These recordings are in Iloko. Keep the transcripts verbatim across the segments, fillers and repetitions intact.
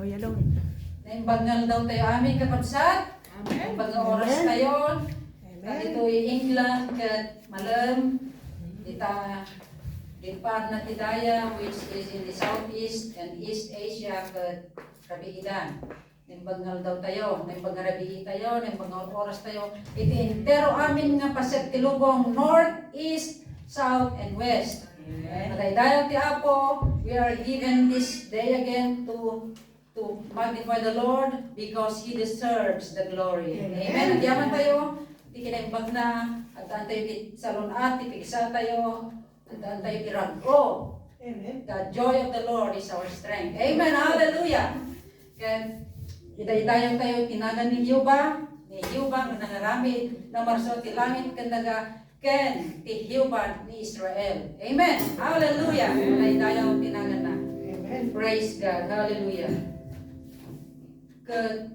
Naimbag nga aldaw tayo amin, kakabsat. Amen. Naimbag nga oras tayo. Amen. Ditoy England ket malem, ita di parna ti daya, which is in the Southeast and East Asia ket rabiidan. Naimbag nga aldaw tayo, naimbag nga rabii tayo, naimbag nga oras tayo. Iti entero amin nga paset ti lubong, north, east, south, and west. Amen. Madaydayaw ti Apo, we are given this day again to to magnify the Lord because He deserves the glory. Amen. Amen. Agyaman tayo, ti kinaimbagna, addaan tayo ti salun-at, ti pigsa tayo, addaan tayo ti rag-o. Amen. The joy of the Lord is our strength. Amen. Hallelujah. Ken, idaydayaw tayo ti nagan ni Jehovah, ni Jehovah nga nangaramid, namarsua ti langit ken daga, ken ti Jehovah ni Israel. Amen. Hallelujah. Daydayaw ti naganna. Amen. Praise God. Hallelujah. Ket,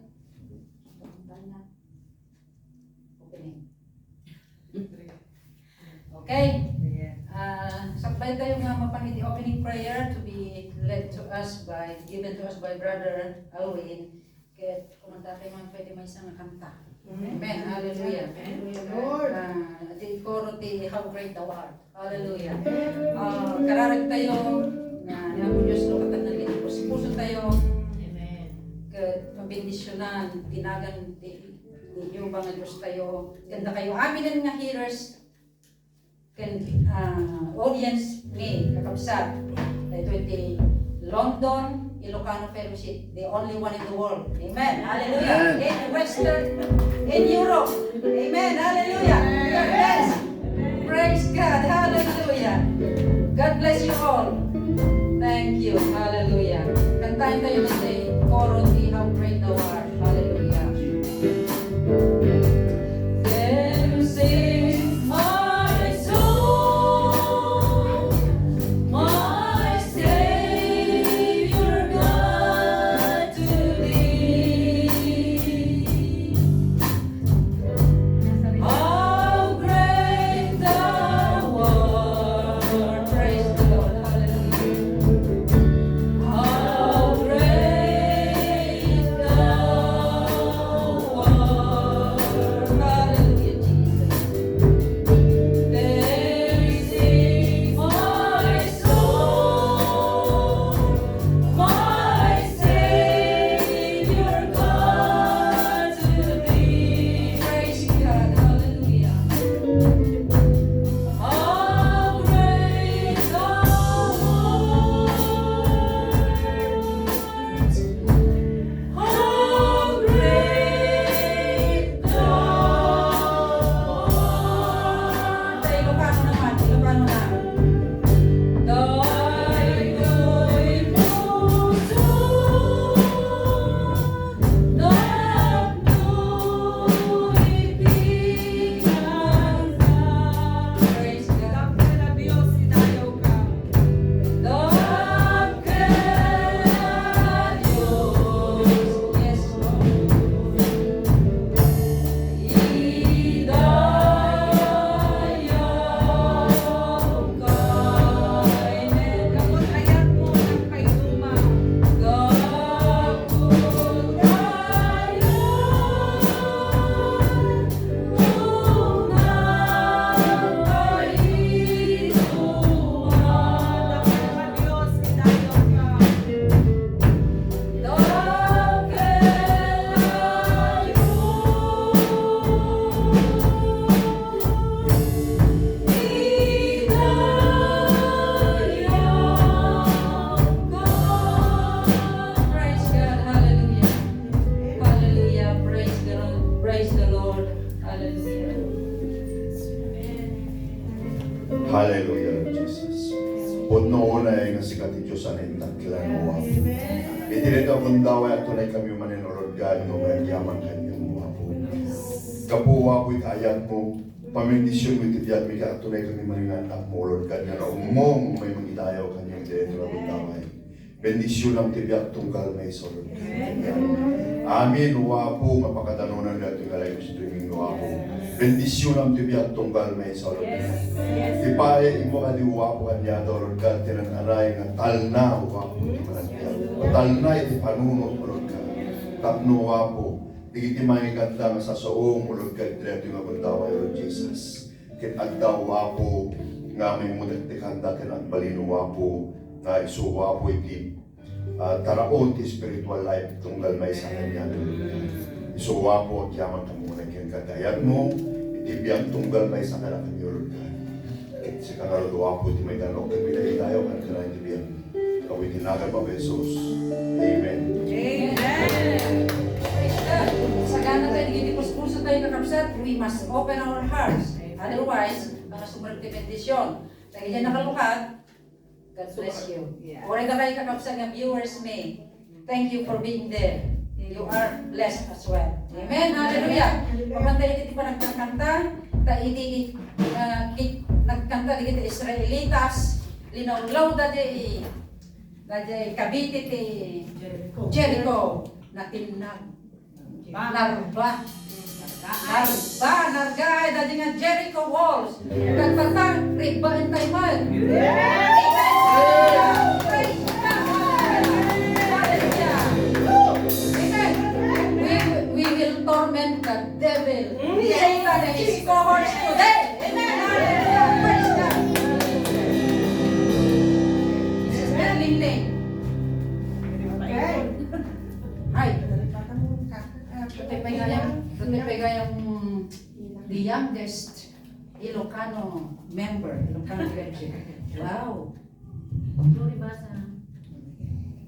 okay. Ah, sakbay tayo nga mapan iti opening prayer to be led to us by, given to us by Brother Alwin. Ket kumanta tayo man pwede maysa nga kanta. Amen. Amen. Hallelujah. Hallelujah, Lord. Ah, ti koro ti How Great Thou Art. Hallelujah. Amen. Ah, kararag tayo nga ni Apo Dios no katannang iti puso tayo. Amen. Ket mabendisionan ti nagan ti, ti Jehovah nga Dios tayo. Ken dakayo aminen nga hearers. Ken, ah, audience ni kakabsat. Daytoy ti London Ilocano Fellowship, the only one in the world. Amen. Hallelujah. Amen. In Western, in Europe. Amen. Hallelujah. We are blessed. Praise God. Hallelujah. God bless you all. Thank you. Hallelujah. Kantahin tayo ng koro ti How Great Thou Art. Hallelujah. Then sings my soul, my Savior God, to thee. How great thou art. Praise the Lord. Hallelujah. How great thou art. Hallelujah, Jesus. Then sings my soul, my Savior God, to thee. Praise God. Hallelujah. How great thou art. How great thou art. Ilocano naman, Ilocano na. Daytoy puso, napno iti kanta. Praise God. Dakkel a Dios, idayaw ka. Dakkel a Dios. Yes, Lord. Idayaw ka. Amen. Kapag ayat mo, nagpaiduma. Kapag ayat Praise God. Hallelujah. Hallelujah. Praise the Lord. Praise the Lord. Hallelujah. Hallelujah, Lord Jesus. Pudno unay nga sika ti Dios a naindaklan, O Apo. Iti dayta a gundaway, agtunay kami manen, O Lord God, nga umay agyaman kaniam, O Apo. Gapu, O Apo, iti ayatmo, pamendisionmo iti biagmi, ket agtunay kami manen nga annakmo, O Lord God, nga naummo nga umay mangidayaw kaniam iti dayta a gundaway. Bendisionam ti biag tunggal maysa, O Lord. Amen. Amin, O Apo, nga pakadanonan daytoy nga live streaming, O Apo. Bendisionam ti biag tunggal maysa, O Lord. Yes. Yes. Ipaaymo kadi, O Apo, kaniada, O Lord God, ti nan-aray nga talna, O Apo, ti panagbiag. Talna iti panunot, O Lord God. Tapno, Apo, dagiti mangikanta nga sasao, O Lord God, iti daytoy nga gundaway, O Lord Jesus. Ket adda, Apo, nga maimmudek ti kanta ken agbalin, Apo, nga isu, Apo, iti, ah, taraon ti spiritual life tunggal maysa kaniak, O Lord God. Isu, Apo, agyaman kami kenka ti ayatmo iti biag tunggal maysa kadakami, O Lord God. Ket sika ngarud, Apo, ti maitan-ok ken midaydayaw kenka iti biag. Iti nagan ni Apo Jesus. Amen. Amen. Praise God. Sagana tayo, dagiti puspuso tayo, kakabsat, we must open our hearts. Otherwise, baka sumrek ti bendision. Dagiti nakalukad, God bless you. Yeah. Uray dakayo, kakabsat, nga viewers mi. Thank you for being there. You are blessed as well. Amen. Hallelujah. Papantayan iti panagkanta, ta idi, ah, ki-, nagkanta dagiti Israelitas, linawlawda di, na di kabiti ti Jericho. Jericho, natinnag. Narba. Narba, narga, dagiti nga Jericho walls. Tattata, ribbaentayo met. Amen. Praise God. Hallelujah. Amen. We, we will torment the devil. Satan and his cohorts today. Amen. Hallelujah. Praise God. Sister Lingling. Hi. Dati pa gayam, dati pa gayam the youngest Ilocano member, Ilocano graduate. Wow.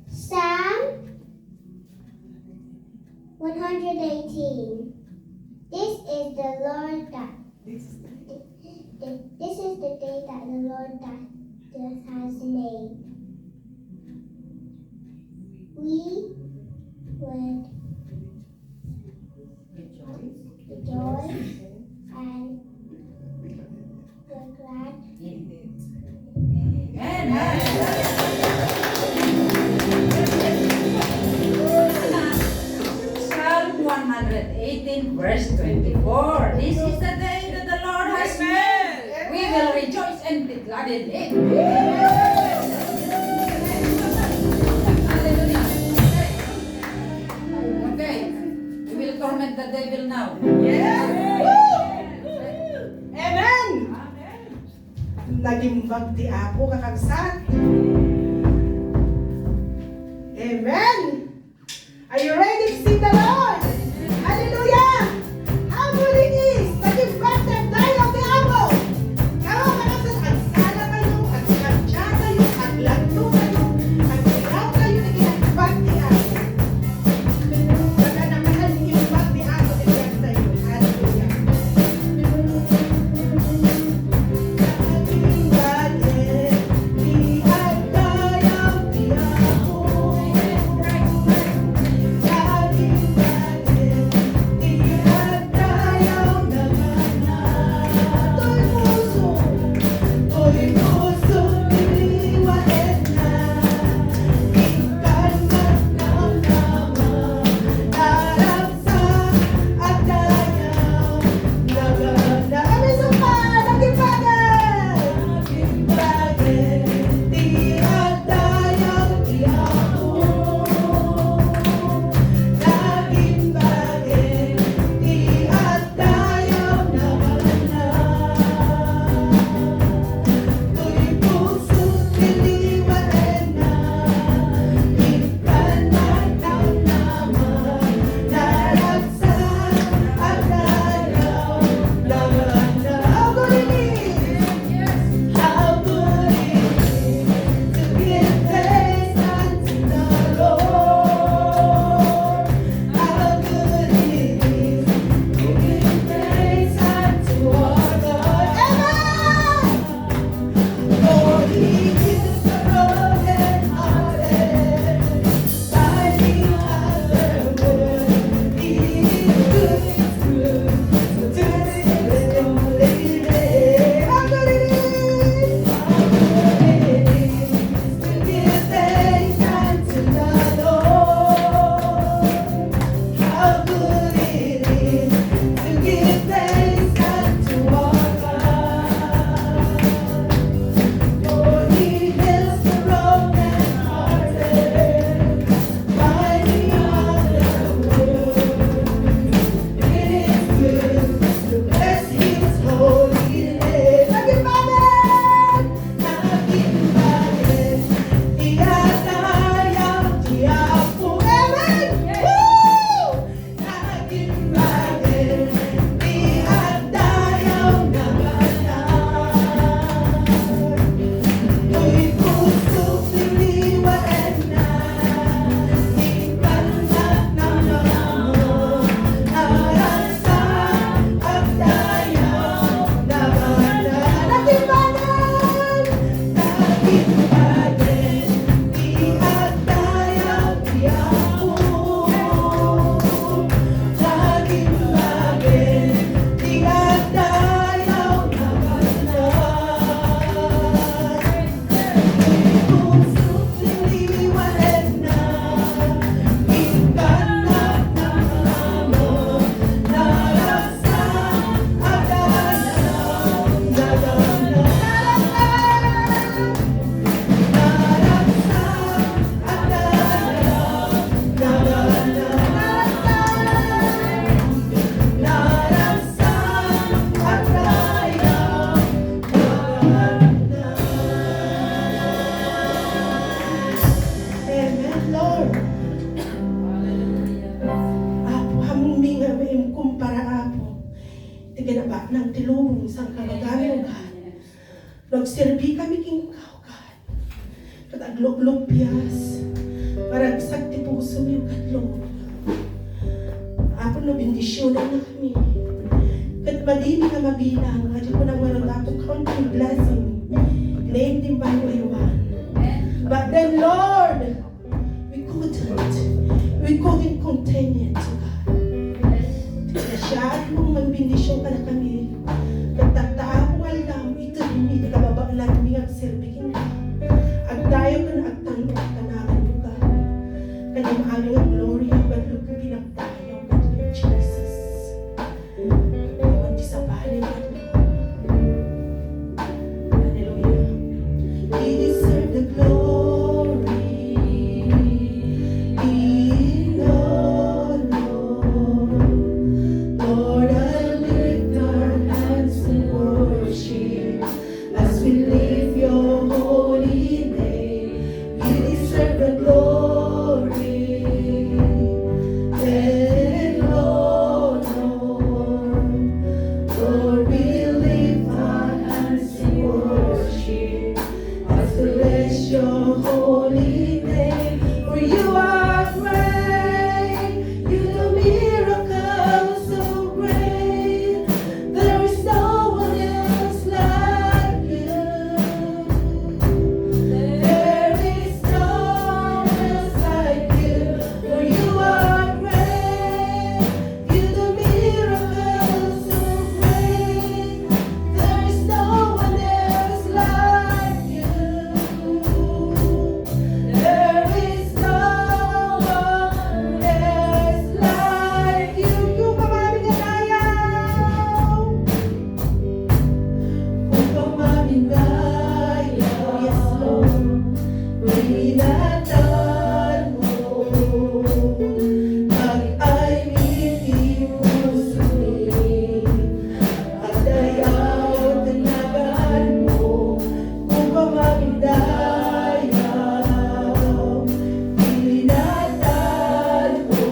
Psalm one hundred eighteen. This is the Lord that, this is the day that the Lord that, that has made. We would rejoice and be glad. Amen. Psalm one hundred eighteen, verse twenty-four. This is the day that the Lord has made. We will rejoice and be glad in it. Hallelujah. Okay. We will torment the devil now. Yes. Amen. Nagimbag ti Apo, kakabsat. Amen. Are you ready to see the Lord? Hallelujah! How good it is! Nagimbag daydiay ti Apo! Kamo, kakabsat, agsala kayo, agkantatayo, aglanto kayo, agiraw kayo, nagimbag ti Apo. Baga nakahalingin pa ti Apo ti biagtayo. Hallelujah. Nakatinggaden ti Apo. Kinabanag ti lubong sang kabagami, O God. Nagserbi kami kenka, O God. Ket aglublubias, maragsak ti pusomi, O God, Lord. Apo, no bendisionanna kami. Ket madimi nga mabilang, nga di ko nang maradapo, count your blessing. Name them one by one. But then, Lord, We couldn't. We couldn't contain it, O God. Nasyari mong manbendision kadakami. Nagtattao nga aldaw, ituloy mi ti kababaenanmi nga agserbi kenka. Agdayaw ken agtalno ti kanaganmo, O God. Kaniam amin nga gloria, O God, pinagdayaw, O God, Jesus. Awan ti sabali, Lord. Hallelujah. You deserve the glory, Lord. Lord, I lift our hands in worship as we lift your holy name. You deserve the glory. And Lord, Lord, Lord, we lift our hands in worship as we bless your holy name. For you are great, you do miracles so great. There is no one else like you. There is no one else like you. For you are great. You do miracles so great. There is no one else like you. There is no one else like you. Kung kamami nga dayaw. Kung kamami nga dayaw. Yes, Lord. Pinatan mo. Nag-ay mi ti pusomi. Adayaw ti naganmo, upamagdayaw, pinatan mo,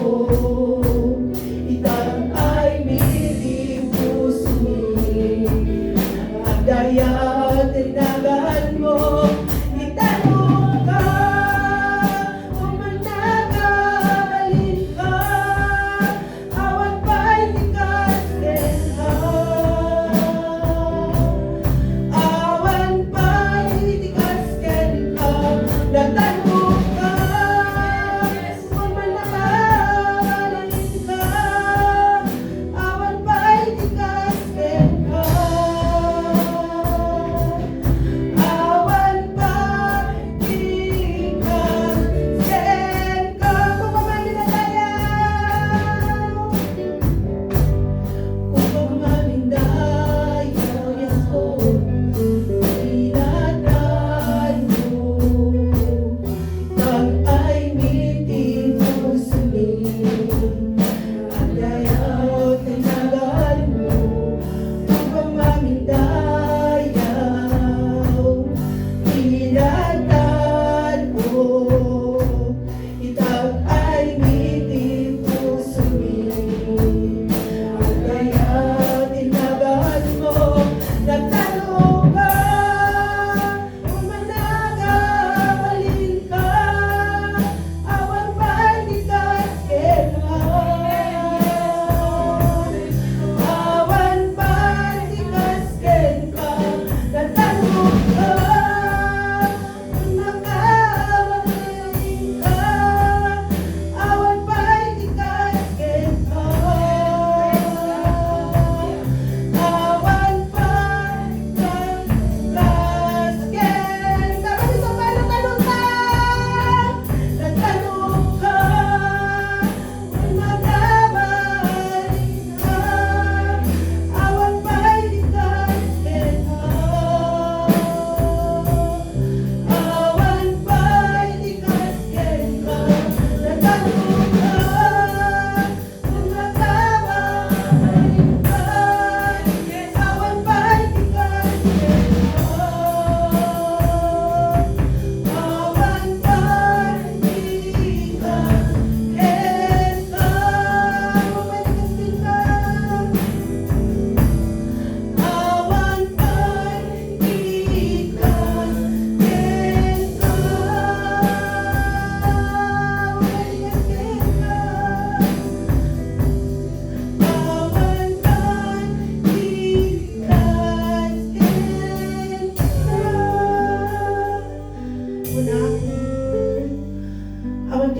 itang ay mi ti pusomi. Adayaw ti naganmo, itang mo ka.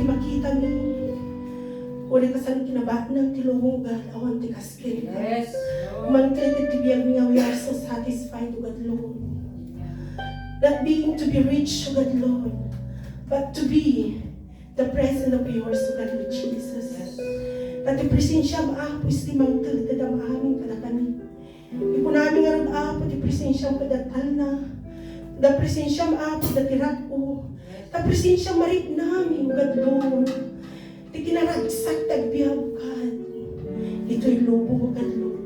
Makitami. Uray kasano kinabatnang ti lubong, God, awan ti kas kenka. Yes, Lord. Mangted ti biagmi nga we are so satisfied, O God, Lord. Not being to be rich, O God, Lord, but to be the presence of yours, O God, Lord Jesus. Yes. Ta ti presensiam, Apo, isu ti mangted kadam amin kadakami. Ikunami ngarud, Apo, ti presensiam kadagtalna. Ta presensiam, Apo, dati rag-o. Ta presensiam, maritnami, O God, Lord. Ti kinaragsak ti agbiag, O God. Ditoy lubong, O God, Lord.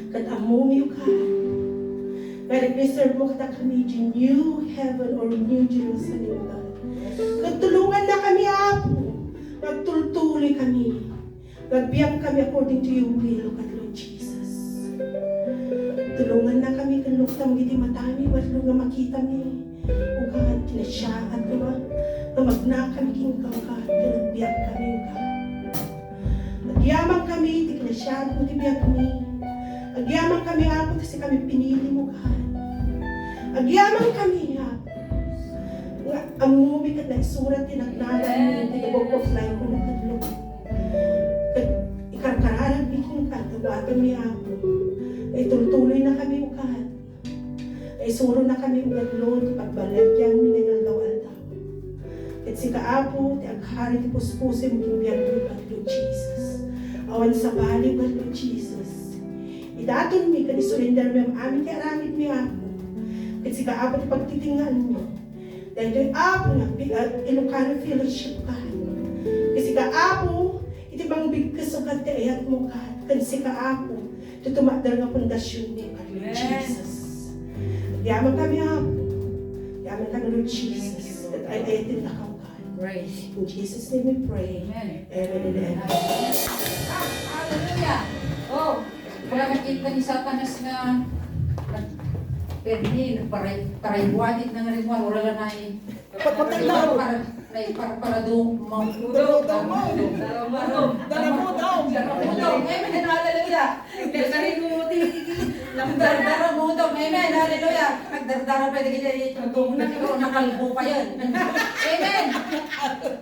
Ket ammomi, O God, nga i-reserve mo kadakami diay new heaven or new Jerusalem, O God. Ket tulongannakami, Apo, nga agtultuloy kami. Agbiag kami according to your will, O God, Lord Jesus. Tulongannakami ken luktam iti matami, wenno nga makitami. O God, kinasiaat nga, nga magnakami kenka, O God, ken agbiag kami, O God. Agyamankami iti kinasiaat mo ti biagmi. Agyamankami, Apo, ta sikami pinili mo, O God. Agyamankami, Apo, nga ammomi ket naisurat ti nagnanaanmi iti book of life mo, O God, Lord. Ket ikarkararagmi kenka, dawatenmi, Apo. Itultuloynakami, O God. Isuronnakami, O God, Lord, ti pagbalyagyanmi nga inaldaw-aldaw. Ket sika, Apo, ti aghari ti puspusomi ken biagmi, O God, Lord Jesus. Awan sabali, O God, Lord Jesus. Idatonmi ken isurendermi am-amin ti aramidmi, Apo. Ket sika, Apo, ti pagtitingngaanmi. Daytoy, Apo, nga pi-, ah, Ilocano Fellowship, God. Ket sika, Apo, iti mangbigkes, O God, ti ayatmo, God. Ken sika, Apo, ti tumakder nga pundasyon ni, God, Lord Jesus. Agyamankami, Apo. Agyamankami, Lord Jesus. Ket ay-ayatennak, O God. Praise. In Jesus' name we pray. Amen. Amen and amen. Ah, hallelujah. Oh, wala nakita ni Satanas nga nag-, permi, nagparay-, paraywatit na nga rin mo, wala na eh. Patpatay na. Para, para, para, para do, ma-, Udog. Udog. Udog. Udog. Udog. Amen. Hallelujah. Nagdardara mo daw. Amen. Hallelujah. Nagdardara pa, di kaya itutong na, pero nakalbo pa yan. Amen.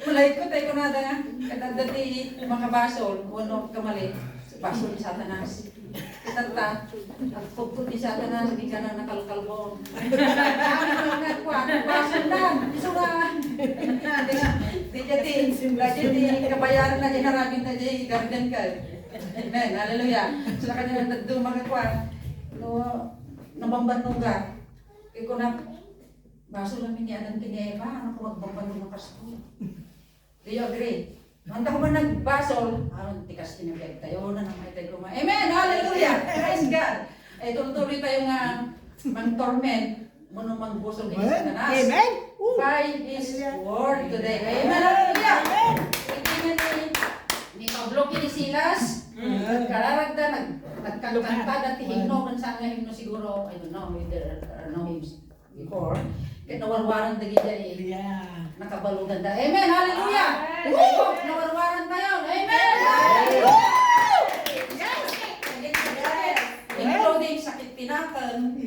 Malay ko, tayo ko na da. Katanda ti makabasol, uno kamali. Basol ni Satanas. Katanda, agpugto ni Satanas, di ka na nakalkalbo. Basol na. Iso nga. Di, di, di, di, kabayaran na di naramid na di garden ka. Amen. Hallelujah. So, kanya nagduma nga kuan, no, nabambannuga. Kaya ko na, basol kami ni Adan ken ni Eva, ano ko magbambannuga Pasko? Do you agree? Manta ko man nagbasol, aron ti kas tinabiag tayo, na naman tayo kuma-, Amen! Hallelujah! Praise God! Eh, tuloy-tuloy tayo nga mang-torment. Mano mangbusog ni Amen. Satanas. Amen. Ooh. By His Hallelujah. Word today. Amen. Hallelujah. Amen. Iti nga ni, ni Pablo ken ni Silas, mm, nagkararagda, nag-, nagkakanta da ti himno, ken saan nga himno siguro, I don't know if there are no hymns before. Ket nawarwaran dagiti, eh, yeah, nakabalugan da. Amen. Hallelujah. Amen. Woo! Nawarwaran tayo. Amen. Amen. Yes. Yes. Including sakit pinakan.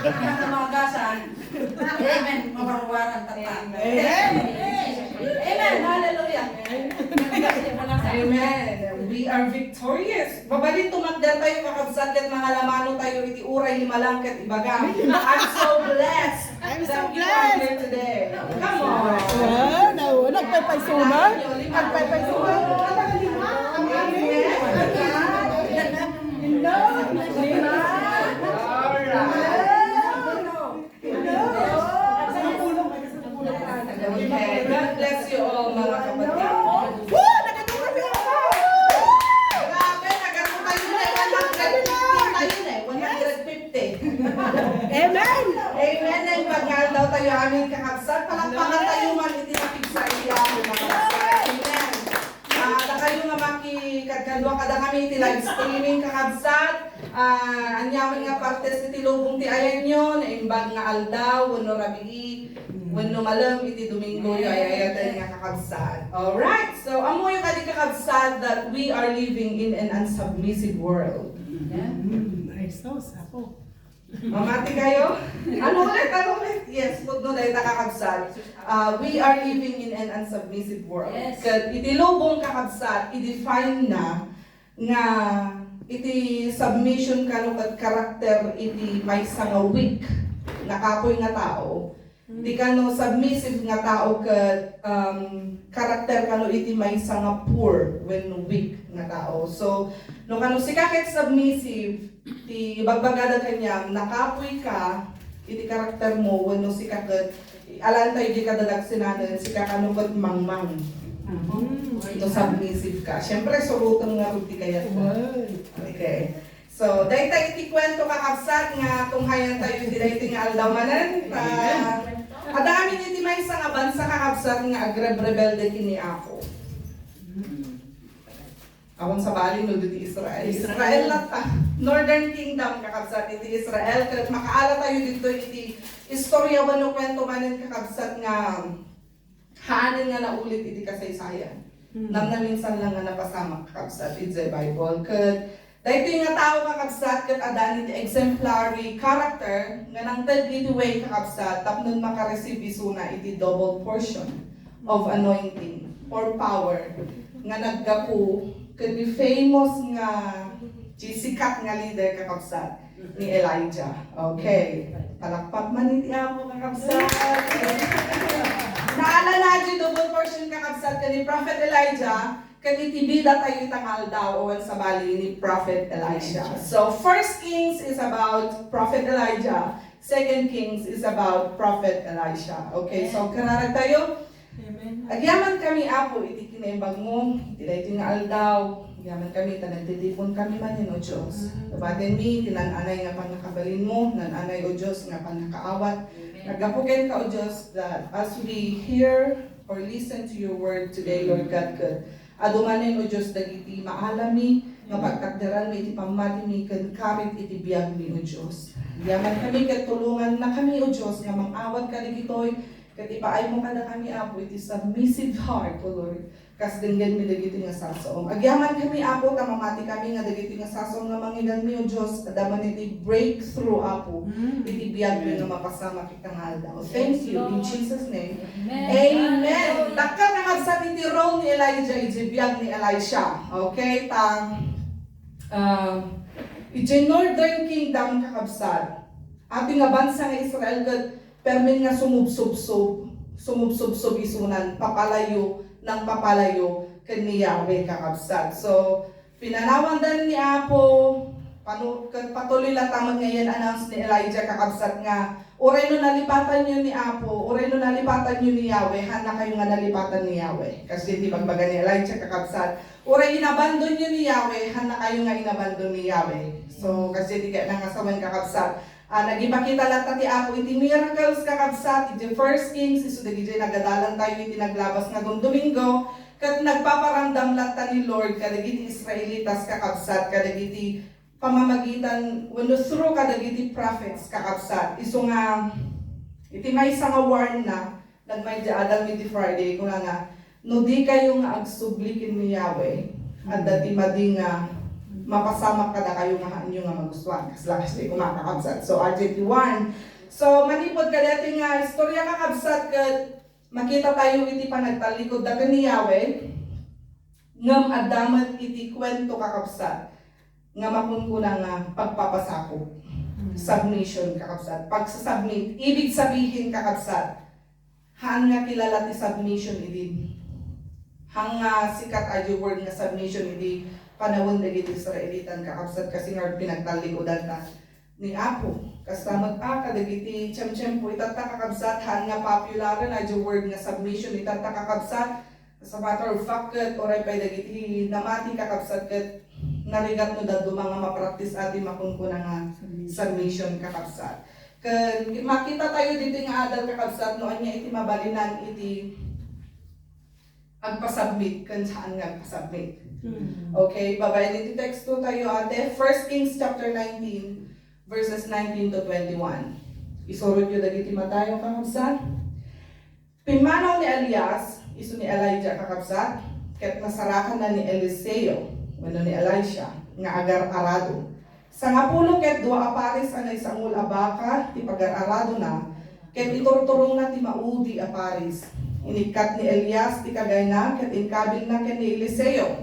Pinakamagasan. Amen. Mawarwaran tata. Amen. Amen. Hallelujah. Amen. We are victorious. Mabalin tumakder tayo, kakabsat, ket mangalamano tayo iti uray lima lang ket ibaga. I'm so blessed. I'm so blessed. That you are here today. Come on. Ah, na, nagpaypaysuman? Nagpaypaysuman? Amen. Okay. God bless you all, mga kapatid. Woo! Nagkatulog na ako! Grabe, nagkatulog tayo na, one hundred fifty tayo na, one hundred fifty. Amen! Amen. Naimbag nga aldaw tayo, amin, kakabsat. Palakpakan tayo man iti napigsa iti Apo, kakabsat. Amen. Ah, dakayo nga makikadkadua kadakami iti live streaming, kakabsat. Ah, aniaman nga partes iti lubong ti ayanyo, naimbag nga aldaw, wenno rabii, wenno malem iti Domingo, ay-ayaten nga kakabsat. Alright, so, ammoyo kadi, kakabsat, that we are living in an unsubmissive world. Yeah. Mm, ay, so, sapo. Mamati kayo? Ano ulit? Ano ulit? Yes, pudno dayta, kakabsat. Uh, we are living in an unsubmissive world. Yes. Ket iti lubong, kakabsat, i-define na nga iti submission kano ket karakter iti maysa nga weak, nakapuy nga tao. Di kano submissive nga tao ket, um, karakter kano iti maysa nga poor wenno weak nga tao. So, no kano sika ket submissive, ti ibagbagada kaniam, nakapuy ka iti karakter mo wenno sika ket, alantayo di kada nagsinanen, sika kano ket mangmang. No submissive ka. Siyempre, suroten nga rugti kayat ka. Okay. So, dayta iti kuento, kakabsat, nga tunghayan tayo iti daytoy nga aldaw manen. Ta, adda amin iti maysa nga bansa, kakabsat, nga agrebrebelde ken ni Apo. Awan sabali no iti Israel. Israel. Israel latta. Northern Kingdom, kakabsat, iti Israel. Ket makaala tayo dito iti istorya wenno kuento manen, kakabsat, nga haanen nga naulit iti kasaysayan. Hmm. Namnaminsan lang nga napasamak, kakabsat, iti Bible. Ket daytoy nga tao, kakabsat, ket adda iti exemplary character nga nangted iti way, kakabsat, tapno makareceive isuna iti double portion of anointing or power nga naggapu ken ni famous nga, di sikat nga leader, kakabsat, ni Elijah. Okay. Palakpak man iti Apo, kakabsat. Naala na di double portion, kakabsat, ken ni Prophet Elijah, ken iti bida tayo ita nga aldaw, awan sabali ni Prophet Elisha. So, First Kings is about Prophet Elijah. Second Kings is about Prophet Elisha. Okay, so kararag tayo. Amen. Agyaman kami, Apo, iti kinaimbag mo, iti daytoy nga aldaw. Agyaman kami, ta nagtitipon kami manen, O Dios. Tabaten mi, ti nan-anay nga pannakabalin mo, nan-anay, O Dios, nga pannakaawat. Naggapu kenka, O Dios, that as we hear or listen to your word today, Lord God, ket adu manen, O Dios, dagiti maalami nga pagtakderanmi iti pammatimi ken karit iti biagmi, O Dios. Agyaman kami ket tulonganna kami, O Dios, nga mangawat kadagitoy, ket ipaaymo kadakami, Apo, iti submissive heart, O Lord, kas denggenmi dagiti nga sasaom. Agyaman kami, Apo, ta mamati kami nga dagiti nga sasaom nga mangegangmi, O Dios, adda man iti breakthrough, Apo, iti biagmi nga mapasamak ita nga aldaw. Thank you. In Jesus' name. Amen. Amen. Dakkel nga kabsat iti role ni Elijah iti biag ni Elisha. Okay, ta, um, iti Northern Kingdom, kakabsat, ati nga bansa nga Israel ket permin nga sumubsubsob, sumubsubsob isunan, papalayo, nang papalayo ken ni Yahweh, kakabsat. So, pinanawandan ni Apo, panu-, ket patuloy latta met nga i-announce ni Elijah, kakabsat, nga uray no nalipatanyo ni Apo, uray no nalipatanyo ni Yahweh, haannakayo nga nalipatan ni Yahweh. Kasdiay ti bagbaga ni Elijah, kakabsat, uray inabandonyo ni Yahweh, haannakayo nga inabandon ni Yahweh. So, kasdiay ti kayatna nga sawen, kakabsat, ah, nagipakita latta ti Apo iti miracles, kakabsat, iti First Kings, isu dagidiay nagadalan tayo iti naglabas nga Domingo, ket nagpaparamdam latta ni Lord kadagiti Israelitas, kakabsat, kadagiti pamamagitan wenno through kadagiti prophets, kakabsat. Isu nga, iti maysa nga warn na, nagmayda adal iti Friday, kuna nga, "No dikayo nga agsubli ken ni Yahweh, adda ti madi nga mapasamak kadakayo nga haanyo nga magustuan." Kasla, kasla, kuma, kakabsat. So, adjective one. So, manipud kadati nga istorya, kakabsat, ket makita tayo iti panagtallikudda ken ni Yahweh, ngem adda met iti kuento, kakabsat, nga makunkuna nga pagpapasakop. Submission, kakabsat. Pagsasubmit. Ibig sabihin, kakabsat, haan nga kilala ti submission idi. Haan nga sikat a word nga submission idi panawen dagiti Israelitan, kakabsat, kasi nga pinagtallikudanta ni Apo. Kasta met a kadagiti tiemtiempo itatta, kakabsat, haan nga popular a word nga submission itatta, kakabsat. As a matter of fact, ket uray pay dagiti namati, kakabsat, ket narigat no dadduma nga mapraktis a ti makunkuna nga submission, kakabsat. Ken makita tayo ditoy nga adal, kakabsat, no ania iti mabalinan iti agpasubmit ken saan nga agpasubmit. Okay, babaen iti teksto tayo, ate, First Kings chapter nineteen, verses nineteen to twenty-one. Isurotyo dagiti matayo, kakabsat. Pimmanaw ni Elias, isu ni Elijah, kakabsat, ket nasarakanna ni Eliseo, wenno ni Elisha, nga agar-arado. Sangapulo ket dua a pares a naisangol a baka ti pagar-aradona, ket iturturongna ti maudi a pares. Inikkat ni Elias ti kagayna ket inkabilna ken ni Eliseo.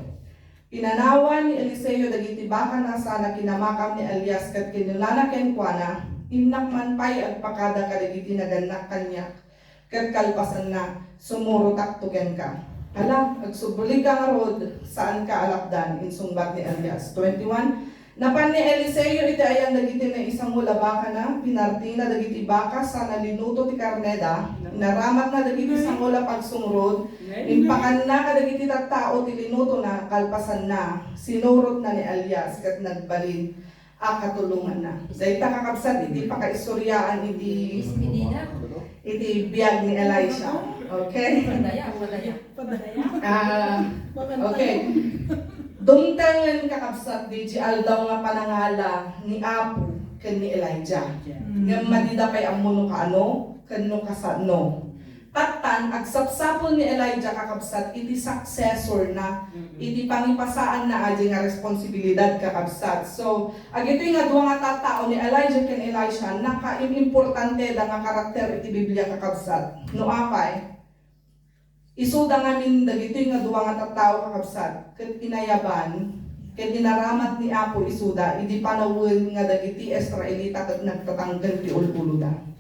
Pinanawan ni Eliseo dagiti bakana sana kinamakam ni Elias ket kinunana kenkuana, "Innak man pay agpakada kadagiti nagannak kaniak." Ket kalpasanna, sumurotakto kenka. Ala, agsublika ngarud, saanka a lapdan, insungbat ni Elias. Twenty-one, napan ni Eliseo iti ayan dagiti naisangol a bakana, pinartina dagiti baka sana linuto ti karneda, inaramatna dagiti sangol a pagsungrod, impakanna kadagiti tattao ti linutona, kalpasanna, sinurotna ni Elias ket nagbalin a katulonganna. Dayta, kakabsat, iti pakaistoriaan iti, iti biag ni Elisha. Okay? Padaya, padaya. Ah, okay. Dumtengen, kakabsat, diay aldaw nga panangala ni Apo ken ni Elijah. Ngem madida pay ammo no kaano ken no kasano. Pattan, agsapsapul ni Elijah, kakabsat, iti successor na, iti pangipasaanna a diay nga responsibilidad, kakabsat. So, agitoy nga dua nga tattao ni Elijah ken Elisha, nakaimimportante da nga karakter iti Biblia, kakabsat. No apay, isuda ngamin dagitoy nga dua nga tattao, kakabsat, ket inayaban, ket inaramat ni Apo isuda idi panawen nga dagiti Israelita ket nagtatangken ti ul-uloda.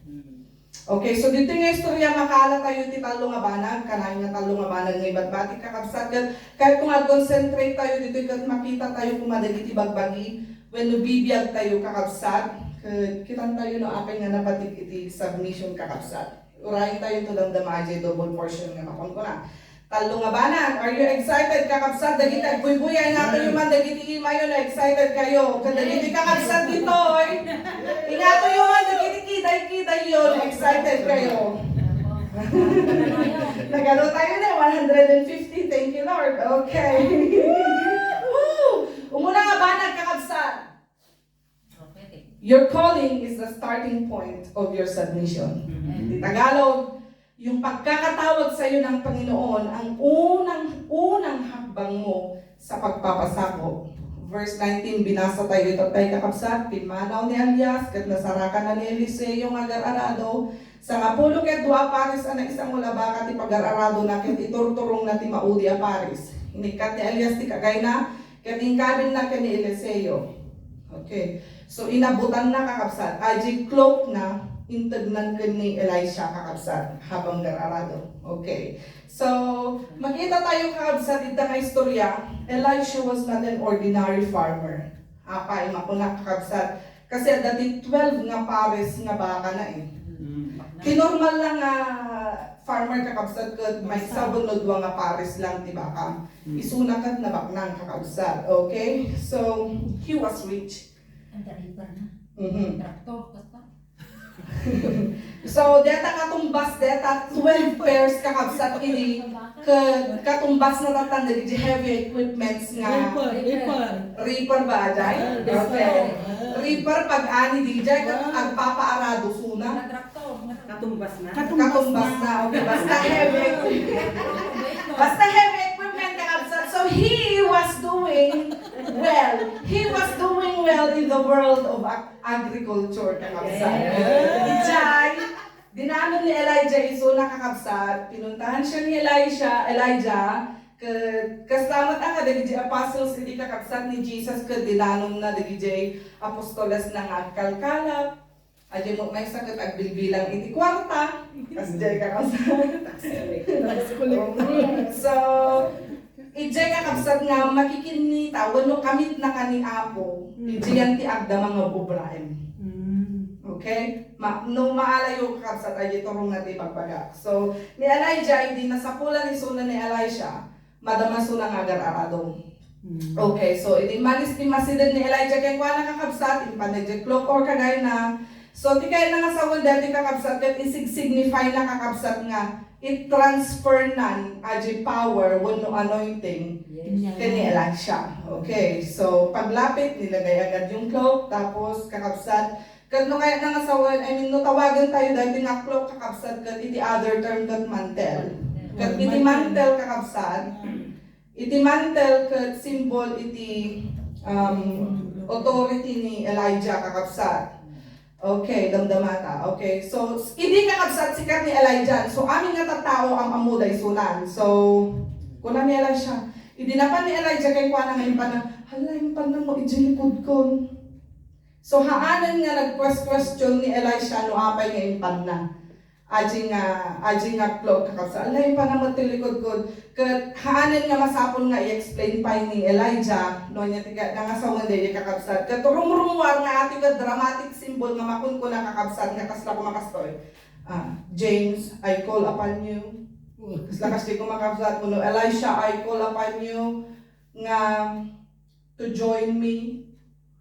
Okay, so ditoy nga istorya, makaala tayo iti tallo nga banag, kanayon nga tallo nga banag nga ibatbati, kakabsat, ket kayatko nga ag-concentrate tayo ditoy ket makita tayo koma dagiti bagbagi wenno bibiag tayo, kakabsat, ket kitan tayo no apay nga napatik iti submission, kakabsat. Urayen tayo to damdama, ajay double portion nga makunkuna. Tallo nga banag. Are you excited, kakabsat? Dagiti agbuybuya, ingatoyo man dagiti imayo no excited kayo. Kadagiti kakabsat ditoy, ingatoyo man dagiti kiday-kidayyo no excited kayo. Nagano tayo na, one hundred and fifty. Thank you, Lord. Okay. Woo! Umuna nga banag, kakabsat. Your calling is the starting point of your submission. Iti Tagalog, yung pagkakatawag sa iyo ng Panginoon ang unang, unang hakbang mo sa pagpapasakop. Verse nineteen, binasa tayo ita, tay kakabsat, pimmanaw ni Elias, ket nasarakan na ni Eliseo nga agar-arado, sangapulo ket dua a pares a naisangol a baka ti pagar-aradona ket iturturongna ti maudi a pares. Inikkat ni Elias ti kagayna, ket inkabilna ken ni Eliseo. Okay. So, inabutanna, kakabsat. Ajay cloak na, intednan ken ni Elisha, kakabsat, habang gar-arado. Okay. So, makita tayo, kakabsat, ita nga istorya, Elisha was not an ordinary farmer. Apay, makuna, kakabsat. Kasi adda ti twelve nga pares nga baka na eh. Ti normal lang nga farmer, kakabsat, ket maysa wenno dua nga pares lang ti baka. Isuna ket nabaknang, kakabsat. Okay? So, he was rich. Ang driver na. Mhm. Traktor, basta. So, deta katumbas, deta twelve pairs, kakabsat, idi, ke-, katumbas na tatan dagiti heavy equipments nga reaper, reaper. Reaper ba, ajay? Ah, reaper. Okay. Reaper, pag-ani, dijay, ket agpapaarado suna. Traktor. Katumbas na. Katumbas na. Okay, basta heavy equipment. Basta heavy equipment, kakabsat. So he was doing well. He was doing well in the world of ag-, agriculture, kakabsat. Yes. Ijay, dinanon ni Elijah isuna, kakabsat. Pinuntahan siya ni Elijah, Elijah, ket kasla met a kadagiti apostles iti kakabsat ni Jesus ket dinanonna dagiti apostolesna nga agkalkalap. Ajay met maysa ket agbilbilang iti kuarta. Kasdiay, kakabsat. Tax collector. So, ijay, kakabsat, nga makikinnita wenno kamitna ken ni Apo, ijayan ti agdama nga ubraem. Mm. Okay? Ma-, no maalayo, kakabsat, ajay turongna ti ibagbagak. So, ni Elijah, idi nasapulan isuna ni Elisha, madama isuna nga agar-arado. Mm. Okay, so idi malis ti masideg ni Elijah kenkuana, kakabsat, impanna diay cloak or kagayna. So, ti kayatna nga sawen daytoy, kakabsat, ket isig-signify na, kakabsat, nga i-transfer nan ajay power wenno anointing ken ni Elisha. Okay, so paglapit, nilagay agad yung cloak, tapos, kakabsat, ket no kayatna nga sawen, I mean, no tawagen tayo daytoy nga cloak, kakabsat, ket iti other term ket mantle. Ket iti mantle, kakabsat, iti mantle ket symbol iti, um, authority ni Elijah, kakabsat. Okay, damdamata. Okay, so, idi, kakabsat, sikat ni Elijah. So, amin nga tattao, am-ammoda isunan. So, kuna ni Elisha, idi napan ni Elijah kenkuana nga impanna, "Hala, impanna mo idiay likodkon." So, haanen nga nag-question ni Elisha no apay nga impanna. Adi nga, adi nga klog, kakabsat. Ala, impanna met ti likodkon. Ket haanen nga masapul nga i-explain pay ni Elijah, no, ania ti ka-, nangasawen daydi, kakabsat. Ket rumrumuar nga adi ket dramatic symbol nga makunkuna, kakabsat, nga kasla koma kastoy. Ah, "James, I call upon you." Kasla kasdi koma, kakabsat, wenno, "Elisha, I call upon you nga to join me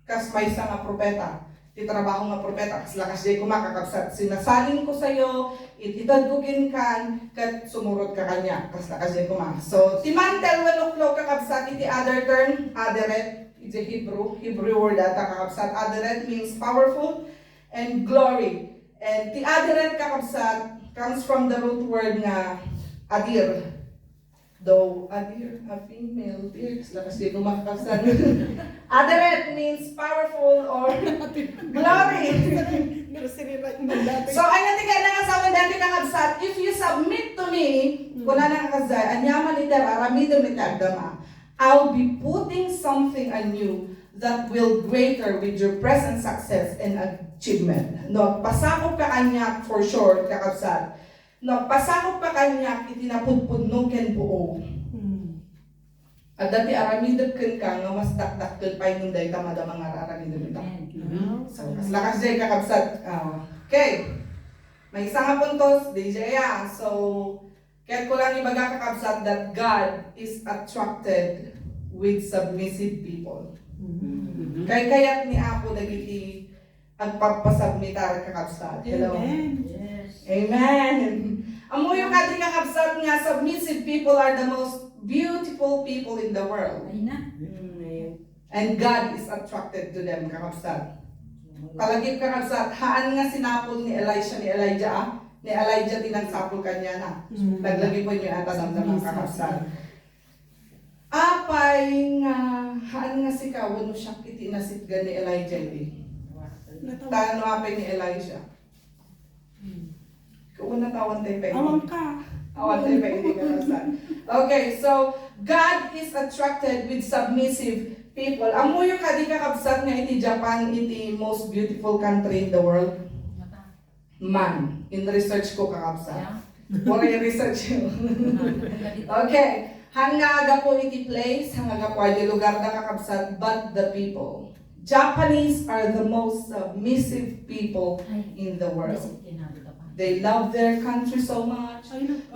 kas maysa nga propeta." Ti trabaho nga propeta, kasla kasdi koma, kakabsat, "Sinasalin ko sayo, ititedko kenkan, ket sumurot ka kaniak." Kasla kasdi koma. So, ti mantel wenno klog, kakabsat, iti other term, aderet, iti Hebrew, Hebrew word ata, kakabsat, aderet means powerful and glory. And ti aderet, kakabsat, comes from the root word nga adir. Though a deer, a female deer, lakas di ko makakabsat. Aderet means powerful or glory. Nursery rhyme mo dati. So, ania ti kayat nga sawen dati, kakabsat, "If you submit to me," kuna na, kakabsat, "ania man iti aramidem iti agdama, I'll be putting something on you that will greater with your present success and achievement." No, pasakop ka kaniak for sure, kakabsat. No, pasakop ka kaniak iti napudpudno ken buo. Hmm. Adda ti aramidek kenka nga mas dakdakkel pay ngem dayta madama nga aramidem ita. Amen. So, kasla kasdi, kakabsat. Ah, okay. Maysa nga puntos, D J, ah. So, kayat ko lang ibaga, kakabsat, that God is attracted with submissive people. Mhm. Kaykayat ni Apo dagiti agpapasubmitar, kakabsat. Hello? Amen. Yes. Amen. Ammoyo kadi, kakabsat, nga submissive people are the most beautiful people in the world. Ay na. Mm, amen. And God is attracted to them, kakabsat. Palagip, kakabsat, haan nga sinapol ni Elisha, ni Elijah, ah, ni Elijah ti nagsapol kaniana. Mm. Laglagipenyo ata damdama, kakabsat. Apay nga haan nga sika wenno siak iti nasitgan ni Elijah idi? Natawa. Ta no apay ni Elisha? Hmm. Kuna ta awan tayo pa. Awan ka. Awan tayo pa, hindi ka nasa. Okay, so God is attracted with submissive people. Ammoyo kadi, kakabsat, nga iti Japan iti most beautiful country in the world? Man, in-research ko, kakabsat. Yeah. Puro i-research yun. Okay. Haan nga agapu iti place, haan nga agapu iti lugar da, kakabsat, but the people. Japanese are the most submissive people in the world. They love their country so much.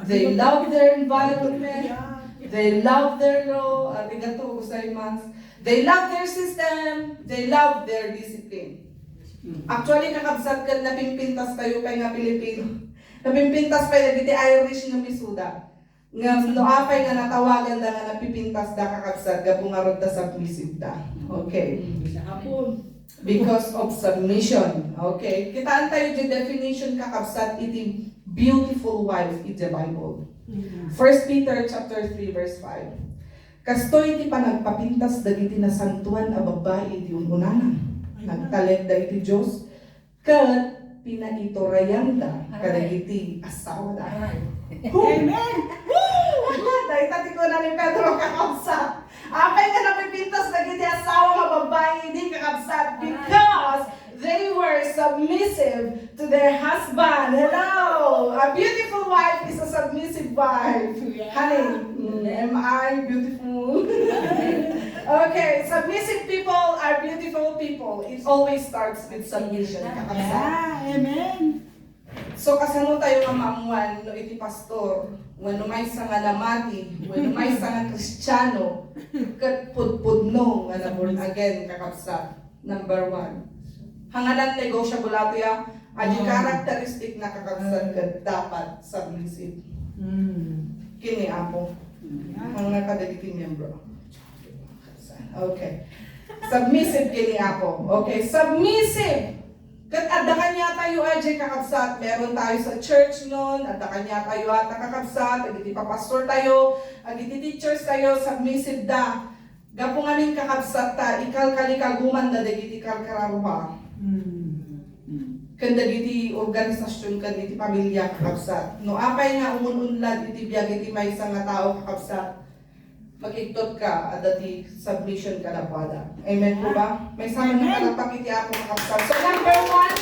They love their environment. They love their law. Arigato gozaimasu. They love their system. They love their discipline. Mm. Actually, kakabsat, ket napimpintas tayo pay nga Pilipino. Napimpintas pay dagiti Irish nga misuda. Ngem no apay nga natawaganda nga napipintasda, kakabsat, gapu ngarud ta submissive da. Okay. Mm. Because of submission. Okay. Kitaan tayo di definition, kakabsat, iti beautiful wife iti Bible. Mm. First Peter chapter three, verse five. Kastoy ti panagpapintas dagiti nasantoan a babbai idi un-unana. Nagtalekda iti Dios ket pinaiturayanda kadagiti assawada. Amen. Woo! Dayta ti kuna ni Pedro, kakabsat. Apay nga napipintas dagiti assawa nga babbai idi, kakabsat? Because they were submissive to their husband. Hello! A beautiful wife is a submissive wife. Yeah. Honey, mm, am I beautiful? Okay, submissive people are beautiful people. It always starts with submission. Kakabsat. Yeah, amen. So, kasano tayo nga maammuan no iti pastor, wenno maysa nga namati, wenno maysa nga Kristiano, ket pudpudno nga na-born again, kakabsat? Number one. Haan nga non-negotiable ato ya, adi characteristic na, kakabsat, ket dapat submissive. Mm. Ken ni Apo. Mm. Haan nga kadagiti miyembro. Okay. Submissive ken ni Apo. Okay, submissive. Ket adda kaniatayo, adi, kakabsat, meron tayo sa church non, adda kaniatayo ata, kakabsat, dagiti papastor tayo, dagiti teachers tayo, submissive da. Gapu ngamin, kakabsat, ta ikalkalikagumanda dagiti karkararua. Mm. Ken dagiti organisasion ken iti pamilia, kakabsat. No apay nga umun-unlad iti biag iti maysa nga tao, kakabsat, makigtot ka, adda ti submission kadakuada. Amen po ba? Maysa nga Amen. Napalakpak iti Apo, kakabsat. So, number one,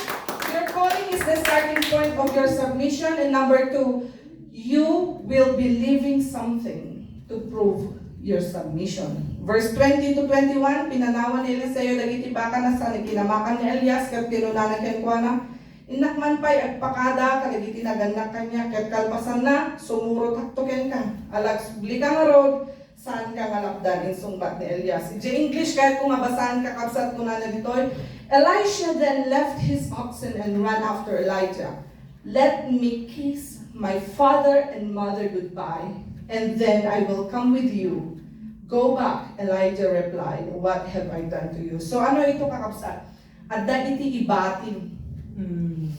your calling is the starting point of your submission. And number two, you will be leaving something to prove your submission. Verse twenty to twenty-one, pinanawan ni Eliseo dagiti bakana sa kinamakan ni Elias, ket kinunana kenkuana, "Innak man pay agpakada kadagiti nagannak kaniak, ket kalpasanna, sumurotakto kenka. Alagsubli ka ngarud, saanka nga lapdan," insungbat ni Elias. Idiay English, kayatko nga basaen, kakabsat, kunana ditoy, "Elisha then left his oxen and ran after Elijah. 'Let me kiss my father and mother goodbye, and then I will come with you.' 'Go back,' Elijah replied. 'What have I done to you?'" So, ano ito, kakabsat? Adda iti ibatim. Mm.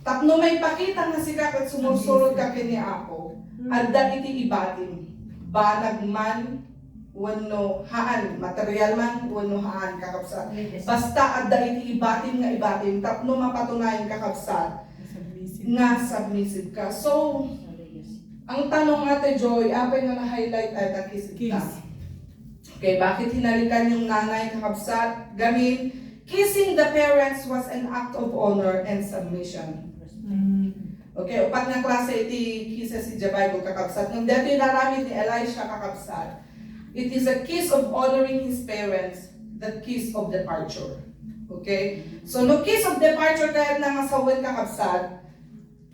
Tapno maipakita nga sika ket sumursurod ka ken ni Apo, Mm. adda iti ibatim. Banag man wenno haan, material man wenno haan, kakabsat. Yes. Basta adda iti ibatim nga ibatim tapno mapatunayan, kakabsat, Submissive. Nga submissive ka. So, ang tanong, Ate Joy, apay nga na-highlight ay ta kiss ta? Kiss. Okay, bakit hinalikan yung nanay, kakabsat? Gamin, kissing the parents was an act of honor and submission. Mm. Okay, upat nga klase iti kisses iti Bible, kakabsat. Ngem daytoy inaramid ni Elisha, kakabsat, it is a kiss of honoring his parents, the kiss of departure. Okay? So, no kiss of departure kayatna nga sawen, kakabsat,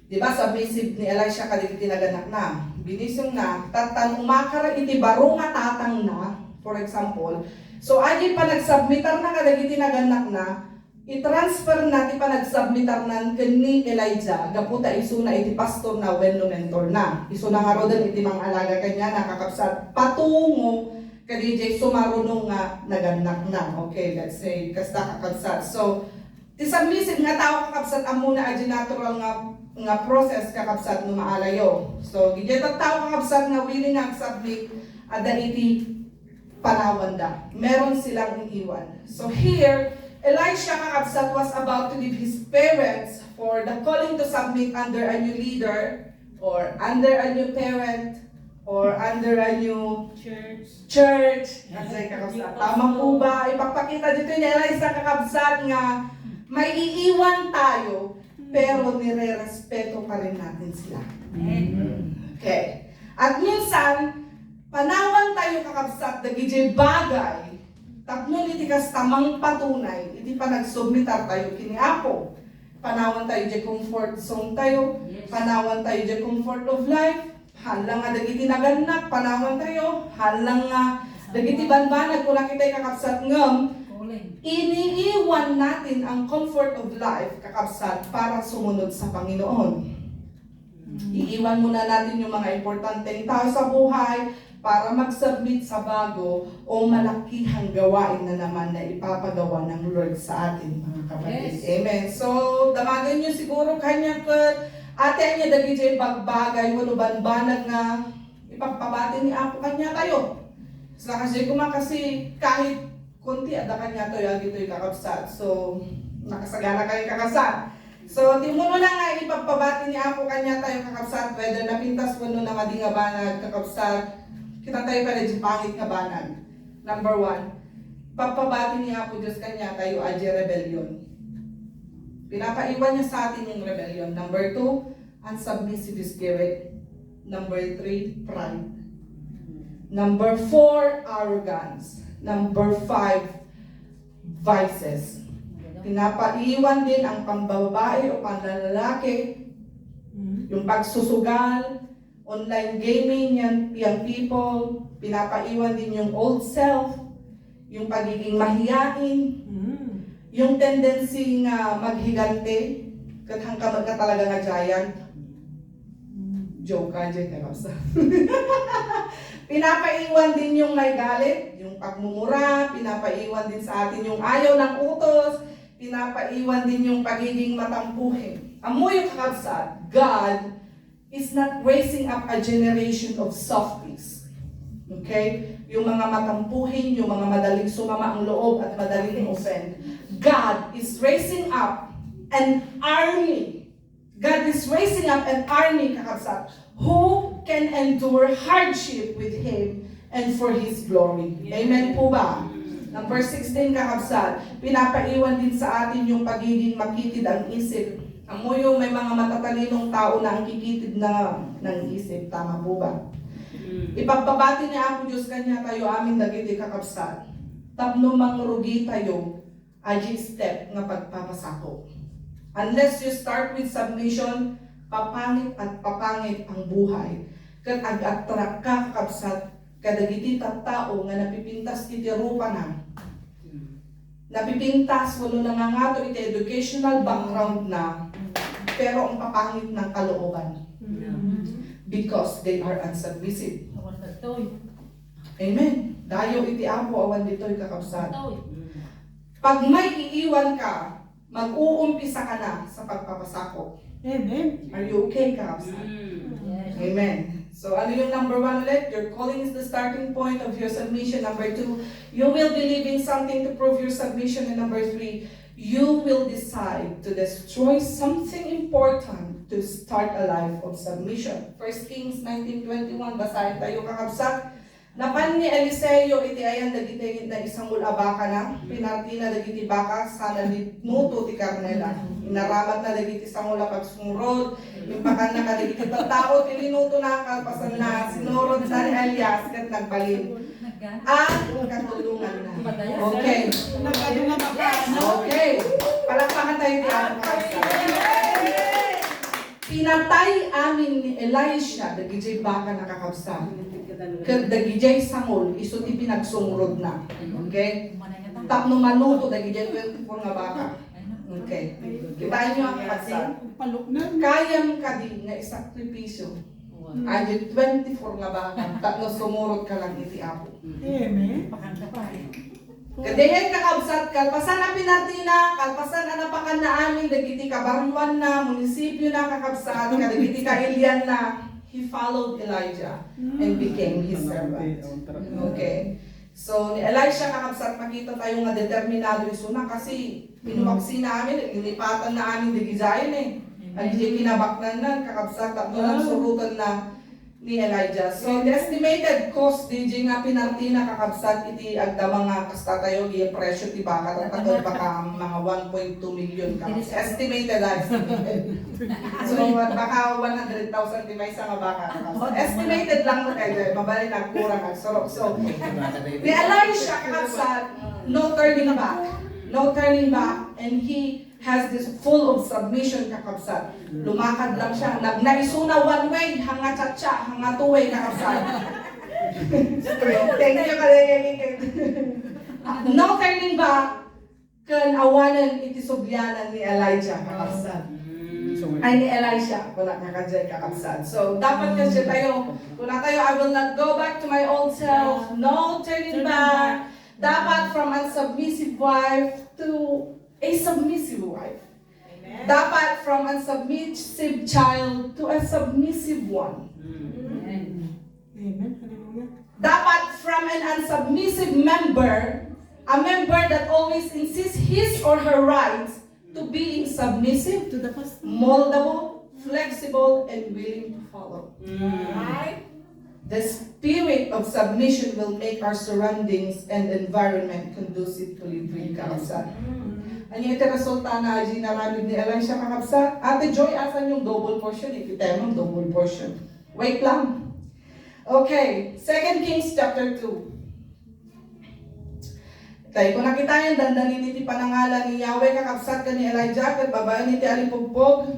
di ba, submissive ni Elisha kadagiti nagannakna. Binisingna, tattan umakar iti baro nga tatangna, for example. So, adi panagsubmitarna kadagiti nagannakna, i-transfer na ti panagsubmitarnan ken ni Elijah gapu ta isuna iti pastorna wenno mentorna. Isuna ngaruden iti mangalaga kaniana, kakabsat, patungo kadiay sumaruno nga nagannakna. Okay, let's say, kasta, kakabsat. So, ti submissive nga tao, kakabsat, ammona a di natural nga, nga process, kakabsat, no maalayo. So, diay tattao, kakabsat, nga willing nga ag-submit, adda iti panawanda. Meron silang iniwan. So here, Elisha, kakabsat, was about to leave his parents for the calling to submit under a new leader or under a new parent or under a new Church. Church. Kasi, kakabsat, tama po ba? Ipagpakita dito ni Elisha, kakabsat, nga may iiwan tayo, pero nire-respeto pa rin natin sila. Amen. Okay. At minsan, panawan tayo, kakabsat, dagiti bagay tapno iti kasta mangpatunay iti panagsubmitar tayo ken ni Apo. Panawan tayo diay comfort zone tayo, Yes. panawan tayo diay comfort of life, haan lang nga dagiti nagannak, panawan tayo, haan lang nga dagiti banbanag, kuna kitay, kakabsat, ngem Calling. Iniiwan natin ang comfort of life, kakabsat, para sumunod sa Panginoon. Iiwan muna natin yung mga importanteng tao sa buhay para mag-submit sa bago o malakihang gawain na naman na ipapagawa ng Lord sa atin, mga kapatid. Yes. Amen. So, damagan nyo siguro kanya ka, ate, anya dagiti bagbagay, wano banbanag nga ipagpabati ni Apo kanya tayo. Sa kasi kuma kasi kahit Kunti adda kaniatoy, agitoy, kakabsat. So, nakasagana kayo, kakabsat. So, ti umuna nga ipagpabati ni Apo kaniatayo, kakabsat, whether napintas wenno namadi nga banag, kakabsat, kita tayo pala di pangit nga banag. Number one, pagpabati ni Apo Diyos kaniatayo, a di rebellion. Pinapaiwan niya sa atin yung rebellion. Number two, unsubmissive spirit. Number three, pride. Number four, arrogance. Number five, vices. Pinapaiwan din ang pambababae o panlalaki, yung pagsusugal, online gaming, yan, young people, pinapaiwan din yung old self, yung pagiging mahiyain, Mm. yung tendency nga maghigante, ket hangka met nga talaga nga giant. Mm. Joke ka, Jen, kakabsat. Pinapaiwan din yung may galit, yung pagmumura, pinapaiwan din sa atin yung ayaw ng utos, pinapaiwan din yung pagiging matampuhin. Ammo yung, kakabsat, God is not raising up a generation of softies. Okay? Yung mga matampuhin, yung mga madaling sumama ang loob at madaling offend. God is raising up an army. God is raising up an army, kakabsat, who can endure hardship with Him and for His glory. Amen po ba? Number sixteen, kakabsat, pinapaiwan din sa atin yung pagiging makitid ang isip. Amoyo, may mga matatalinong tao na ang kikitid na ng isip. Tama po ba? Ipagpabati ni Apo Diyos kaniatayo amin dagiti kakabsat tapno mangrugitayo a G step nga pagpapasako. Unless you start with submission, papangit at papangit ang buhay. Ket ag-attract ka, kakabsat, kadagiti tattao nga napipintas iti rupana. Napipintas wenno nangangato iti educational background na, pero ang papangit ng kalooban. Because they are unsubmissive. Amen. Dayo iti Apo awan ditoy, kakabsat. Pag may iiwan ka, mag-uumpisa ka na sa pagpapasakop. Amen. Are you okay, kakabsat? Amen. So, ano yung number one ulit? Your calling is the starting point of your submission. Number two, you will be leaving something to prove your submission. And number three, you will decide to destroy something important to start a life of submission. First Kings nineteen twenty-one, basahin tayo, kakabsat. Napan ni Eliseo iti ayan dagiti naisangol a bakana, pinartina dagiti baka sana linuto ti karnena. Inaramatna dagiti sangol a pagsumrod, impakanna kadagiti tattao ti linutona, kalpasanna, sinurotna ni Elias ket nagbalin a katulonganna. Okay. Okay. Palakpakan tayo ti Apo. Pinatay amin ni Elisha dagiti baka, kakabsat, ket dagiti sangol isu ti pinagsumrodna. Okay? Tapno maluto dagiti twenty-four nga baka. Okay. Kitaen nyo, kakabsat. Kayam kadi nga isakripisyo adi twenty-four nga baka tapno sumurot ka lang iti Apo. Amen. Kadaydiay, kakabsat, kalpasan a pinartina, kalpasan a napakanna amin dagiti kabarioanna, munisipiona, kakabsat, kadagiti kailianna, he followed Elijah and became his servant. Okay. So, ni Elisha, kakabsat, makita tayo nga determinado isuna kasi pinumaksina amin, linipatanna amin dagiti giant eh. Dagiti kinabaknanna, kakabsat, tapno nagsurotanna ni Elijah. So, the estimated cost, D J, nga pinartina, kakabsat, iti agdama nga kasta tayo, iti presyo ti baka, tatakot baka mga one point two million, kakabsat. Estimated, ah, estimated. So, baka one hundred thousand ti maysa nga baka, kakabsat. Estimated lang no kayo, eh. Mabalin nagkurang, nagsurok. So, ni Elisha, kakabsat, no turning back. No turning back. And he has this full of submission, kakabsat. Lumakad lang siya. Nagnaisuna one way, hanga chacha, hanga two way, kakabsat. Thank you, Kalengeng. No turning back, ken awanen iti sublianan ni Elijah, kakabsat. Ay, ni Elisha, wala nga kadya, kakabsat. So, dapat kasi tayo, kuna tayo, "I will not go back to my old self." No turning back. Dapat from unsubmissive wife to a submissive wife. Dapat from unsubmissive child to a submissive one. Amen. Hallelujah. Dapat from an unsubmissive member, a member that always insists his or her rights, to being submissive, to the pastor, moldable, flexible, and willing to follow. Right? The spirit of submission will make our surroundings and environment conducive to live with, kakabsat. Ania iti resulta na adi naramid ni Elisha, kakabsat? Ate Joy, asan yung double portion? Iti tema, double portion. Wait lang. Okay, Second Kings chapter two. Tay, kung nakitayan, dandanin iti panangalan ni Yahweh, kakabsat, ken ni Elijah, ket babaen iti alipugpog,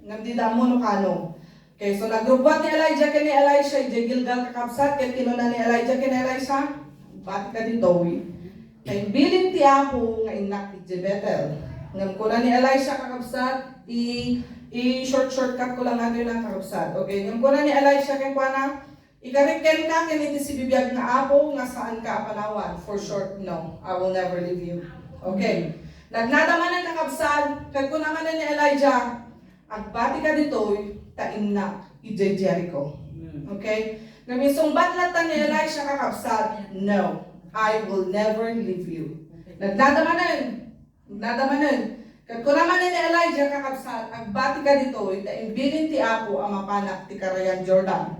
ngem dida ammo no kano. Okay, so nagrubbuat ni Elijah ken ni Elisha idiay Gilgal, kakabsat, ket kinuna ni Elijah ken ni Elisha, "Bati ka ditoy. Kay imbilin ti Apo nga innak idiay Betel." Ngem kuna ni Elisha, kakabsat, i, i-short-shortcut ko lang nato yun, kakabsat. Okay, ngem kuna ni Elisha kenkuana, "Ikarik kenka ken iti sibibiag nga Apo nga saanka a panawan. For short, no. I will never leave you." Okay. Nagnada manen, kakabsat, ket kuna manen ni Elijah, "Agbati ka ditoy, ta innak idiay Jericho." Okay? Ngem insungbat latta ni Elisha, kakabsat, "No, I will never leave you." Nagnada manen. Nagnada manen. Ket kuna manen ni Elijah, kakabsat, "Agbatika ditoy, ta imbilin ti Apo a mapanak ti Karayan Jordan."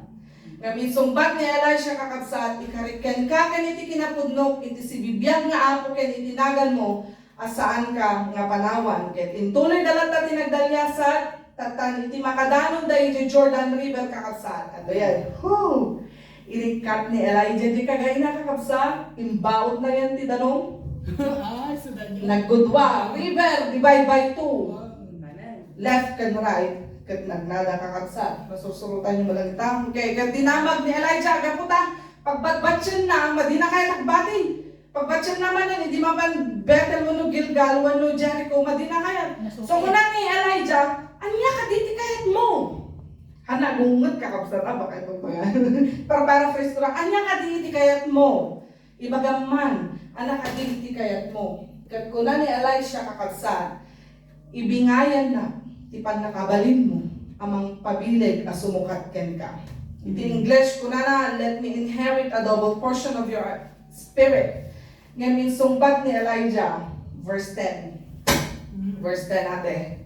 Ngem insungbat ni Elisha, kakabsat, "Ikarik kenka ken iti kinapudnok iti sibibiag nga Apo ken iti naganmo, a saanka nga panawan." Ket intuloyda latta ti nagdaliasat, tattan iti makadanonda idiay Jordan River, kakabsat. Adda yan. Whew! Irikkat ni Elijah di kagayna, kakabsat. Imbautna yan ti danum. Ay, so danum. Naggudua. River, divide by two. Wow, manen. Left and right. Ket nagnada, kakabsat. Masursurotan niyo malangitan. Okay, ket dinamag ni Elijah, gapu ta pagbatbatienna, madina kayat agbati. Pagbatien naman yan, idi mapan Bethel wenno Gilgal wenno Jericho, madina kayat. So, kuna ni Elijah, "Ania kadi ti kayatmo?" Hana, gunget, kakabsat, ah, baka itong mga para-paraphrase ko lang. "Ania kadi ti kayatmo? Ibagam man, ania kadi ti kayatmo?" Ket kuna ni Elisha, kakabsat, "Ibingayannak ti pannakabalinmo a mangpabileg a sumukat kenka." Iti English, kunana, "Let me inherit a double portion of your spirit." Ngem insungbat ni Elijah, verse ten. Verse ten, ate.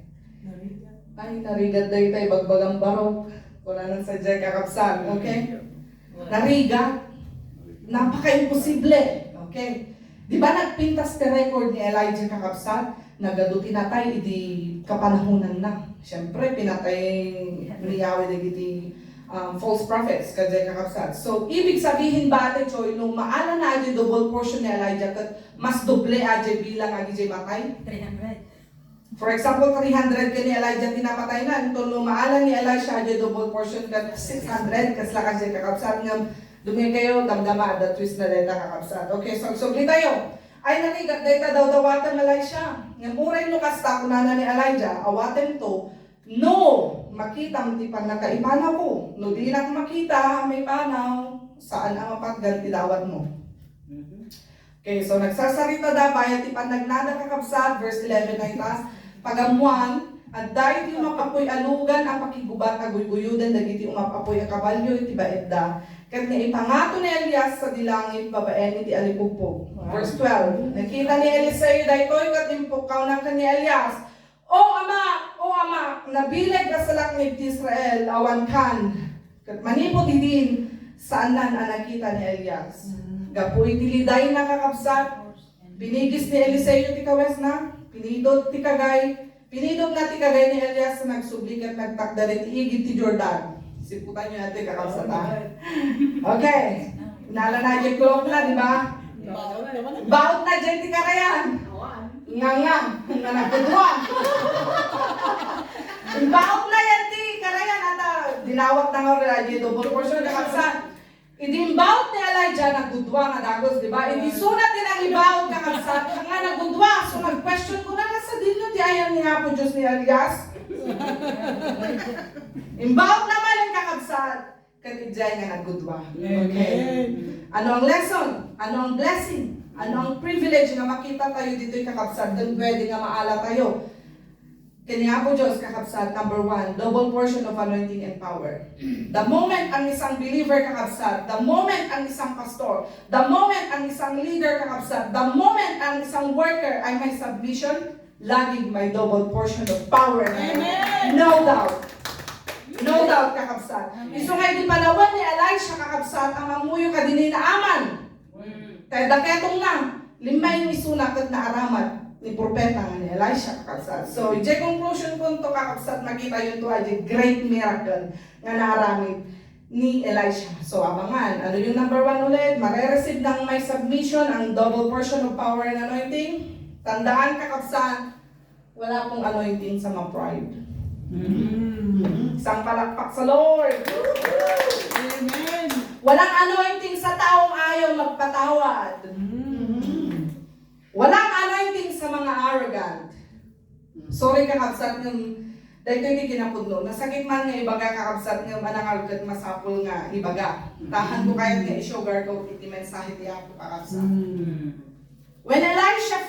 Ay, narigat dayta ibagbagang barok. Kunana sadiay, kakabsat, okay? Narigat. Napaka-imposible. Okay. Di ba nagpintas ti record ni Elijah, kakabsat? Nagadu ti natay idi kapanahonanna. Siyempre, pinatay ni Yahweh dagiti, um, false prophets, kadiay, kakabsat. So, ibig sabihin ba, Ate Joy, no maala na diay double portion ni Elijah, ket mas doble a diay bilang agidiay matay? Three hundred. For example, three hundred ken ni Elijah ti napatayna, inton no maala ni Elisha diay double portion ket six hundred, kasla kadiay, kakabsat, ngem dumngegkayo, damdama, adda twist na dayta, kakabsat. Okay, so, agsubli tayo. Ay, narigat dayta dawdawatem, Elisha. Ngem uray no kasta, kunana ni Elijah, "Awatemto, no makitam ti pannakaipanawko. No dinak makita a maipanaw, saan a mapatgan ti dawatmo." Okay, so nagsasarita da, bayat ti pannagnada, kakabsat, verse eleven na ita. Pagammoan, adda iti umap-apoy a lugan a pakigubat a guyguyoden dagiti umap-apoy a kabalio iti baetda. Ket naipangato ni Elias sadi langit babaen iti alipuppo. Verse twelve, nakita ni Eliseo daytoy ket impukkawna ken ni Elias, "O Ama, o Ama, nabileg a salaknib ti Israel, awan kan." Ket manipud idin, saannan a nakita ni Elias. Gapu iti lidayna, kakabsat, pinigis ni Eliseo ti kawesna, pinidot ti kagay, pinidotna ti kagay ni Elias, nagsubli ket nagtakder iti igid ti Jordan. Siputanyo atoy, kakabsat, a. Okay. Nalana diay clock na, di ba? Baut na diay ti karayan. Nga, nga, nga nagdudua. Imbaut na yan ti karayan, ata, dinawat na nga rin, ay, double portion, kakabsat. Idi imbaut ni Elijah, nagdudua nga dagus, di ba? Idi suna ti nangibaut, kakabsat, nga nagdudua. So, nag-question ko na nga sa dinno ti ayan ni Apo Diyos ni Elias. Imbaut naman yung kakabsat. Ket idiay nga nagdudua. Amen. Okay. Ano ang lesson? Ano ang blessing? Ano ang privilege nga makita tayo ditoy, kakabsat, ken pwede nga maala tayo? Ken ni Apo Dios, kakabsat, number one, double portion of anointing and power. The moment ang isang believer, kakabsat, the moment ang isang pastor, the moment ang isang leader, kakabsat, the moment ang isang worker ay may submission, laging may double portion of power. Amen. No doubt. No doubt, kakabsat. Amen. Isu nga idi panawen ni Elisha, kakabsat, a mammuyo kadin ni Naaman. Mm. Ta daketongna, limmay isuna ket naaramat ni propeta nga ni Elisha, kakabsat. So, idiay conclusion ko nto, kakabsat, makitayonto a diay great miracle nga naaramid ni Elisha. So, abangan. Ano yung number one ulit? Mare-receive ng may submission ang double portion of power and anointing. Tandaan, kakabsat, wala pong anointing sa ma-pride. Mm. Isang palakpak sa Lord. Amen. Walang anointing sa taong ayaw magpatawad. Mm. Walang anointing sa mga arrogant. Sorry, kakabsat, ngem daytoy ti kinapudno. Nasakit man nga ibaga, kakabsat, ngem anangal ket masapul nga ibaga. Tahan ko kayat nga i-sugarcoat iti mensahe ti Apo, kakabsat. Mm. When Elisha